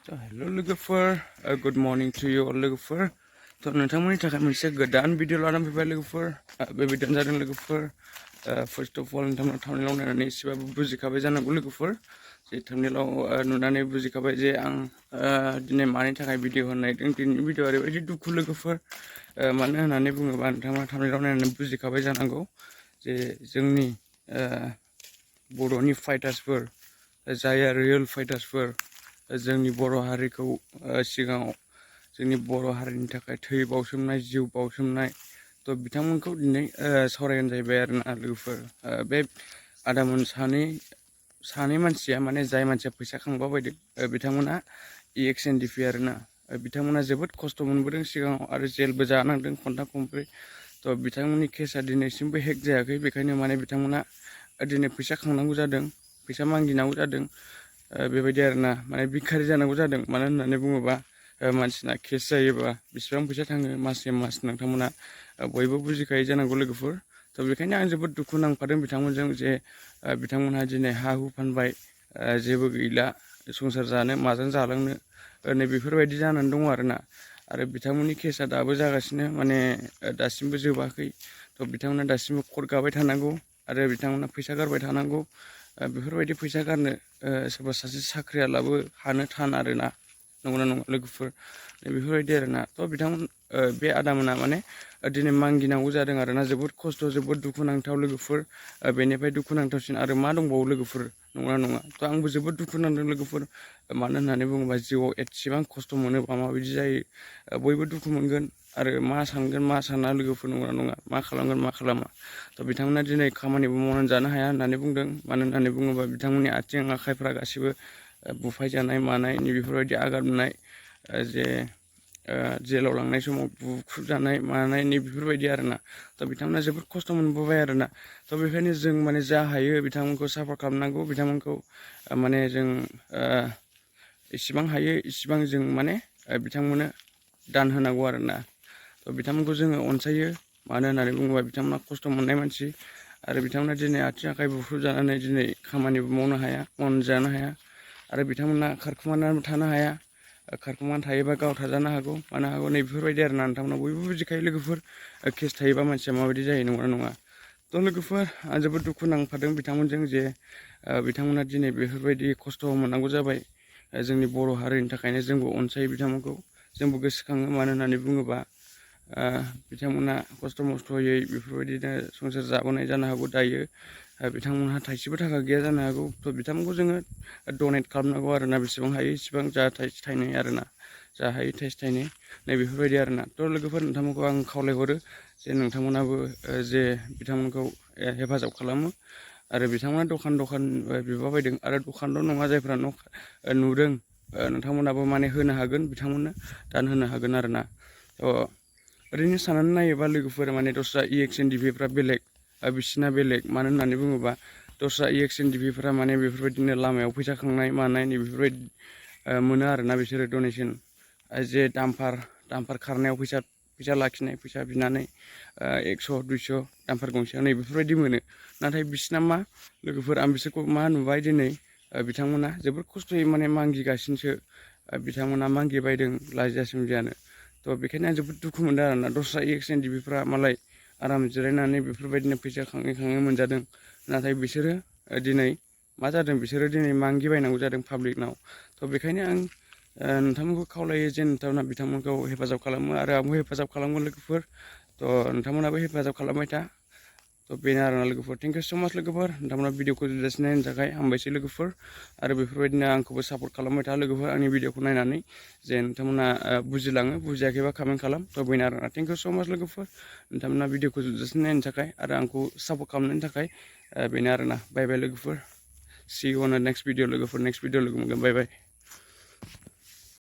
Hello lwgwpwr, good morning to you all lwgwpwr. To नोंथांमोननि थाखाय मोनसे गोदान भिडिअ लानानै फैबाय लwgwpwr. बे भिडिअ'आनो जादों लwgwpwr. First of all नोंथांमोना थांनायाव नायनानै एसेबाबो बुजिखाबाय जानांगौ लwgwpwr. जे थांनायाव नुनानै बुजिखाबाय जे आं दिनै मानि थाखाय भिडिअ होनायदों. दिनैनि भिडिअ'आ ओरैबायदि दुखु लwgwpwr. मानो होननानै बुङोबा नोंथांमोना थांनायाव नायनानै बुजिखाबाय जानांगौ जे जोंनि बर'नि फाइटार्सफोर जाय रियेल फाइटार्सफोर जोंनि बर' हारिखौ सिगाङाव जोंनि बर' हारिनि थाखाय थै बावसोमनाय जिउ बावसोमनाय तो बिथांमोनखौ दिनै सावरायगोन जाहैबाय आरोना लwgwpwr. बे आदामोन सानै मानसिया माने जाय मानसिया फैसा खांबा बायदों बिथांमोना ndfb आरोना बिथांमोना जोबोद खस्थ' मोनबोदों सिगाङाव आरो जेलबो जानांदों खनथाम खनब्रै तो बिथांमोननि केसा दिनैसिमबो हेक जायाखै बेखायनो माने बिथांमोना दिनै फैसा खांनांगौ जादों फैसा मागिनांगौ जादों बेबायदि आरोना माने भिखारि जानांगौ जादों मानो होननानै बुङोबा मानसिना केस जायोबा बेसेबां फैसा थाङो मासै मास नोंथांमोना बयबो बुजिखायो जानांगौ लwgwpwr. तो बेखायनो आं जोबोद दुखु नांफादों बिथांमोनजों जे बिथांमोनहा दिनै हा हु फानबाय जेबो गैला संसार जानो माजों जालांनो नै बेफोरबायदि जानानै दङ आरोना आरो बिथांमोननि केसा दाबो जागासिनो माने दासिमबो जोबाखै. तो बिथांमोना दासिमबो कर्ट गाबाय थानांगौ आरो बिथांमोना फैसा गारबाय थानांगौ. बेफोरबायदि फैसा गारनो सोरबा सासे साख्रियालाबो हानो थान आरोना नंगौना नङा लwgwpwr. बेफोरबायदि आरोना तो बिथांमोन बे आदामोना माने दिनै मागिनांगौ जादों आरोना जोबोद खस्थ' जोबोद दुखुनांथाव लwgwpwr. बेनिफ्राय दुखुनांथावसिन आरो मा दंबावो लwgwpwr नंगौना नङा. तो आंबो जोबोद दुखु नांदों लwgwpwr. मानो होननानै बुङोबा जिउआव एसेबां खस्थ' मोनोबा माबायदि जायो बयबो दुखु मोनगोन आरो मा सानगोन मा साना लwgwpwr नंगौना नङा मा खालामगोन मा खालामा. तो बिथांमोना दिनै खामानिबो मावनानै जानो हाया होननानै बुंदों मानो होननानै बुङोबा बिथांमोननि आथिं आखाइफ्रा गासिबो बुफाय जानाय मानाय बेफोरबायदि आघात मोननाय जे जेलाव लांनाय समाव बुख्रुबजानाय मानाय बेफोरबायदि आरोना. तो बिथांमोना जोबोद खस्थ' मोनबोबाय आरोना. तो बेखायनो जों माने जा हायो बिथांमोनखौ सापर्ट खालामनांगौ बिथांमोनखौ माने जों इसिबां हायो इसिबां जों माने बिथांमोननो दान होनांगौ आरोना. तो बिथांमोनखौ जोङो अनसायो मानो होननानै बुङोबा बिथांमोना खस्थ' मोननाय मानसि आरो बिथांमोना दिनै आथिं आखाइ बुख्रुबजानानै दिनै खामानिबो मावनो हाया मावनानै जानो हाया आरो बिथांमोना खारखुमानानै थानो हाया. खारखुमानानै थायोबा गाव थाजानो हागौ मानो हागौ नै बेफोरबायदि आरोना नोंथांमोना बयबो बुजिखायो लwgwpwr. केस थायोबा मानसिया माबायदि जायो नंगौना नङा. तो लwgwpwr आं जोबोद दुखु नांफादों बिथांमोनजों जे बिथांमोना दिनै बेफोरबायदि खस्थ' मोननांगौ जाबाय. जोंनि बर' हारिनि थाखायनो जोंबो अनसायो बिथांमोनखौ जोंबो गोसोखाङो मानो होननानै बुङोबा बिथांमोना खस्थ' मस्थ'यै बेफोरबायदिनो संसार जाबोनाय जानो हागौ दायो बिथांमोनहा थाइसेबो थाखा गैया जानो हागौ. तो बिथांमोनखौ जोङो डनेट खालामनांगौ आरोना बेसेबां हायो इसेबां जा थाइसे थाइनै आरोना जा हायो थाइसे थाइनै नै बेफोरबायदि आरोना. तो लwgwpwr नोंथांमोनखौ आं खावलायहरो जे नोंथांमोनाबो जे बिथांमोनखौ हेफाजाब खालामो आरो बिथांमोना दखान बिबा बायदों आरो दखानल' नङा जायफ्रा न' नुदों नोंथांमोनाबो माने होनो हागोन बिथांमोननो दान होनो हागोन आरोना. ओरैनो साननानै नायोबा लwgwpwr माने दस्रा ndfbफ्रा बेलेग बिसिना बेलेग मानो होननानै बुङोबा दस्रा ndfbफ्रा माने बेफोरबायदिनो लामायाव फैसा खांनाय मानाय बेफोरबायदि मोनो आरोना बिसोरो डनेसन जे दामफार खारनायाव फैसा लाखिनाय फैसा बिनानै 100 200 दामफार गंसेयाव नै बेफोरबायदि मोनो. नाथाय बिसिना मा लwgwpwr आं बिसोरखौ मा नुबाय दिनै बिथांमोना जोबोद खस्थ'यै माने मागिगासिनोसो बिथांमोना मागिबायदों लाजिया सोमजियानो. तो बेखायनो आं जोबोद दुखु मोनदों आरोना दस्रा ndfbफ्रा मालाय आराम जिरायनानै बेफोरबायदिनो फैसा खाङै खाङै मोनजादों नाथाय बिसोरो दिनै मा जादों बिसोरो दिनै मागिबायनांगौ जादों पाब्लिकनाव. तो बेखायनो आं नोंथांमोनखौ खावलायो जे नोंथांमोना बिथांमोनखौ हेफाजाब खालामो आरो आंबो हेफाजाब खालामगोन लwgwpwr. तो नोंथांमोनाबो हेफाजाब खालामबाय था. तो बेनो आरोना लwgwpwr. थेंक इउ स' माच लwgwpwr. नोंथांमोना भिडिअखौ जोबजासिम नायनो थाखाय हामबायसै लwgwpwr. आरो बेफोरबायदिनो आंखौबो सापर्ट खालामबाय था लwgwpwr आंनि भिडिअखौ नायनानै जे नोंथांमोना बुजिलाङो बुजियाखैबा कमेन्ट खालाम. तो बेनो आरोना थेंक इउ स' माच लwgwpwr. नोंथांमोना भिडिअखौ जोबजासिम नायनो थाखाय आरो आंखौ सापर्ट खालामनायनि थाखाय बेनो आरोना बाय बाय लwgwpwr. See you on the next video लwgwpwr. नेक्स्ट भिडिअ लोगो मोनगोन बाय बाय.